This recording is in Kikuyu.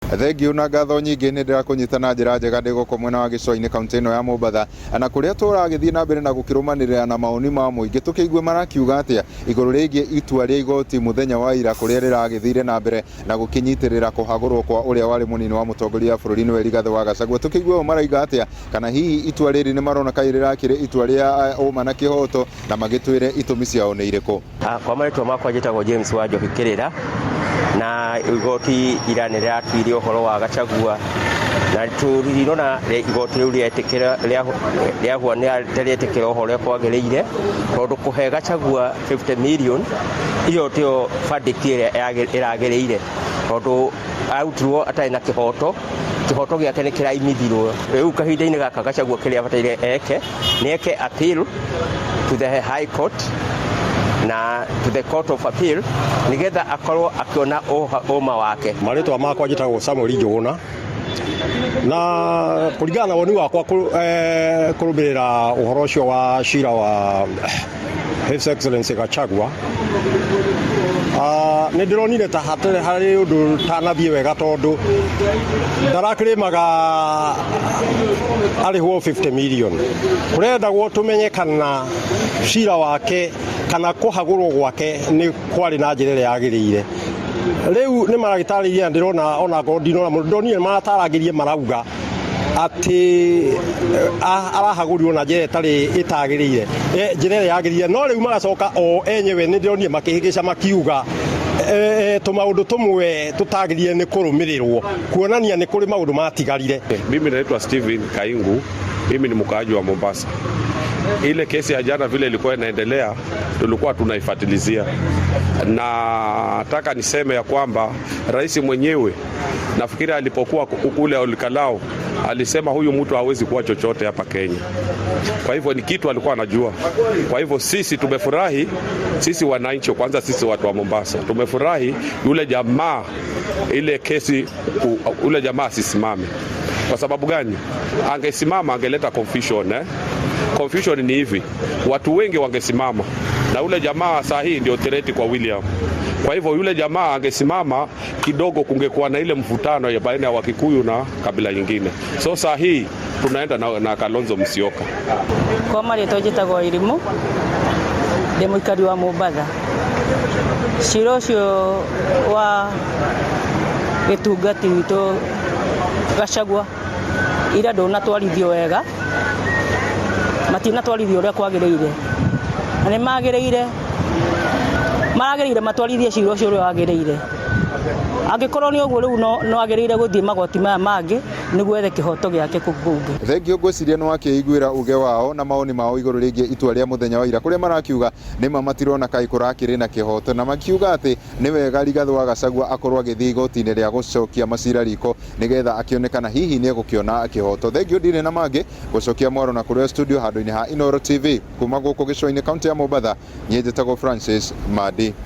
Thengiũ na ngatho nyingĩ, nĩ ndĩrakũnyita na njĩra njega ndĩ gũkũ mwena wa Gĩcũa-inĩ, kaunti ĩno ya Mombatha, na kũrĩa tũragĩthiĩ na mbere na gũkĩrũmanĩrĩra na mawoni ma mũingĩ, tũkĩigue marakiuga atĩa igũrũ rĩgiĩ itua rĩa igoti mũthenya wa ira, kũrĩa rĩragĩthire na mbere na gũkĩnyitĩrĩra kũhagũrwo kwa ũrĩa warĩ mũnini wa mũtongoria wa bũrũri, nĩwe Rigathĩ wa Gachagua. Tũkĩigue o maraiga atĩa, kana hihi itua rĩrĩ nĩ marona kaĩ rĩrakĩrĩ itua rĩa ũma na kĩhoto, na magĩtwĩre itũmi ciao nĩ irĩkũ. Kwa marĩtwa makwa njĩtagwo James wa Njohi Kĩrĩra, na igoti ira nĩ rĩratuire ũhoro wa Gachagua, na tũrirona igoti rĩu rĩetĩkĩra rĩahua rĩetĩkĩra ũhoro ũrĩa kwagĩrĩire, tondũ kũhe Gachagua 50 million iyo tiyo verdict ĩrĩa ĩragĩrĩire, tondũ arutirwo atarĩ na kĩhoto, kĩhoto gĩake nĩ kĩraimithirwo. Rĩu kahinda-inĩ gaka Gachagua kĩrĩa abataire eke nĩ eke appeal to the High Court na to the Court of Appeal, nigetha akorwo akiona ũma wake. Marĩtwa makwa njĩtagwo Samuel Njũgũna, na kũringana na woni wakwa kũrũmĩrĩra ũhoro ũcio wa cira wa His Excellency Gachagua, nĩ ndĩronire ta hatarĩ harĩ ũndũ tanathiĩ wega, tondũ ndarakĩrĩmaga arĩhwo 50 million. Kũrendagwo tũmenye kana cira wake kana kũhagũrwo gwake nĩ kwarĩ na njĩra ĩrĩa yagĩrĩire. Rĩu nĩ maragĩtarĩria, na ndĩrona ona ngorwo ndinona mũno, ndonire maratarangĩrie, marauga atĩ arahagũrirwo na njĩra ĩtarĩ ĩtagĩrĩire, njĩra ĩrĩa yagĩrĩire, no rĩu magacoka o enyewe nĩ ndĩronire makĩhĩgĩca makiuga tũmaũndũ tũmwe tũtagĩrĩire nĩ kũrũmĩrĩrwo, kuonania nĩ kũrĩ maũndũ matigarire. Mimi naitwa Steven Kaingu, mimi ni mkaaji wa Mombasa. Ile kesi ya jana vile ilikuwa inaendelea, tulikuwa tunaifuatilizia, na nataka niseme ya kwamba rais mwenyewe, nafikiri alipokuwa kule Ol Kalou, alisema huyu mtu hawezi kuwa chochote hapa Kenya. Kwa hivyo ni kitu alikuwa anajua. Kwa hivyo sisi tumefurahi, sisi wananchi, kwanza sisi watu wa Mombasa tumefurahi yule jamaa, ile kesi, ule jamaa asisimame. Kwa sababu gani? Angesimama angeleta confusion, eh? Confusion ni hivi, watu wengi wangesimama na ule jamaa saa hii ndio threat kwa William. Kwa hivyo yule jamaa angesimama kidogo, kungekuwa na ile mvutano ya baina ya Wakikuyu na kabila nyingine. So saa hii tunaenda na Kalonzo Musyoka. Kwa marĩtwa njĩtagwo Irimũ, ndĩ mũikari wa Mombatha. Cira ũcio wa gĩtungati witũ Gachagua ira ndũnatwarithio wega, matinatwarithio ũrĩa kwagĩrĩire, na nĩ magĩrĩire maragĩrĩire matwarithie cira ũcio ũrĩa wagĩrĩire. Angĩkorwo nĩ ũguo, rĩu no agĩrĩire gũthiĩ magoti maya mangĩ nĩguo ethe kĩhoto gĩake kũu kũngĩ. Thengio, ngwĩciria nĩ wakĩiguĩra uge wao na mawoni mao igũrũ rĩgiĩ itua rĩa mũthenya wa ira, kũrĩa marakiuga nĩma matirona kaĩ kũrakĩrĩ na kĩhoto, na makiuga atĩ nĩ wega Rigathĩ wa Gachagua akorwo agĩthiĩ igoti-inĩ rĩa gũcokia macira riko, nĩgetha akĩonekana hihi nĩ egũkĩona kĩhoto. Thengio, ndirĩ na mangĩ, gũcokia mwaro na kũrĩa studio handũ-inĩ ha Inooro TV kuma gũkũ Gĩcũa-inĩ, kaunti ya Mombatha. Niĩ njĩtagwo Francis Madi.